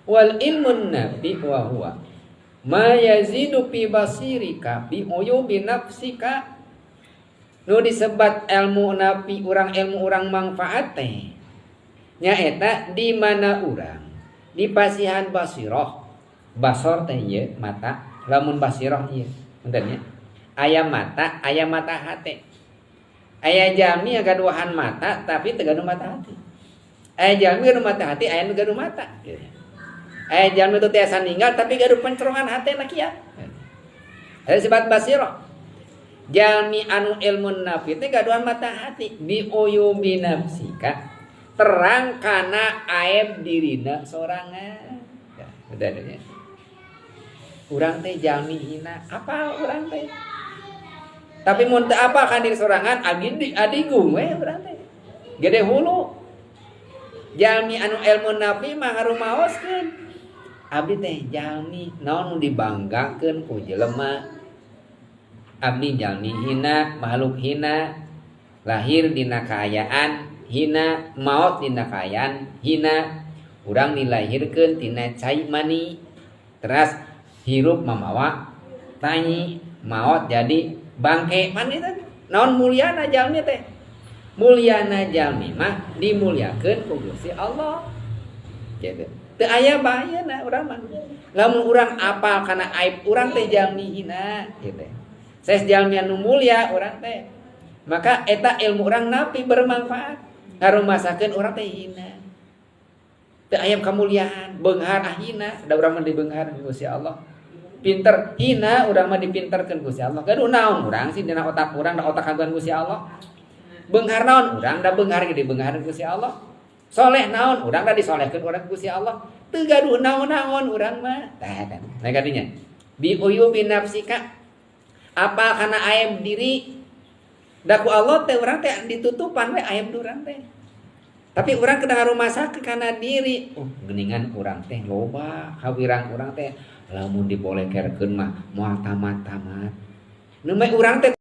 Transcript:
Wal ilmun nafi wa huwa ma yazidu fi basirika bi uyubi nafsika. Nu disebat ilmu nafi urang, ilmu urang manfaat teh nyaeta di mana urang dipasihan basiroh. Basor teh ieu mata, lamun basiroh ieu punten nya, aya mata, aya mata hate. Aya jalmi gaduhan mata tapi teu gaduh mata hati. Aya jalmi gaduh mata hati, aya nu gaduh mata gitu. Aya jalmi teu tiasa ninggal tapi gaduh pencerongan hate na kieu. Eta disebut basiroh. Jalmi anu ilmu nafi teh gaduhan mata hati bi uyubi nafsika, terang kana aib dirina sorangan. Ya, udah ya. Urang teh jalmi hina, apa urang teh? Tapi mun teu apa kan diri sorangan, adigung we urang teh. Gede hulu. Jalmi anu ilmu nafi mah ngarumaoskeun. Abdi teh jalmi naon nu dibanggakeun ku jelema. Abdi jalmi hina, makhluk hina, lahir dina kaayaan hina, maot dina kaayaan hina. Urang dilahirkeun tina cai mani, teras hirup mamawa tai, maot jadi bangke. Pan itu naon mulyana jalmi teh? Mulyana jalmi mah dimuliakeun ku Gusti Allah gitu. Teu aya bahayana urang mah lamun urang apal kana aib urang teh jalmi hina gitu. Saes jalmi anu mulia urang teh, maka eta ilmu urang napi bermanfaat ngarumasakeun urang teh hina, teu aya kamuliaan. Beunghar ah hina, da urang mah dibeunghar ku Gusti Allah. Pinter hina, urang mah dipinterkeun Gusti Allah. Gaduh naon urang sih dina otak urang, da otak kagungan Gusti Allah. Beunghar naon urang, da beunghar ge dibeunghar Gusti Allah. Soleh naon urang, da disolehkeun urang Gusti Allah. Teu gaduh naon-naon urang mah. Tah eta. Nah, kadinya bi uyubi nafsika, apa kana aib diri. Da ku Allah teh urang teh ditutupan we aib urang teh, tapi urang kedah ngarumasakeun kana diri. Oh, geuningan urang teh loba kawirang urang teh, lamun dibolekerkeun mah moal tamat-tamat. Nu mah urang teh.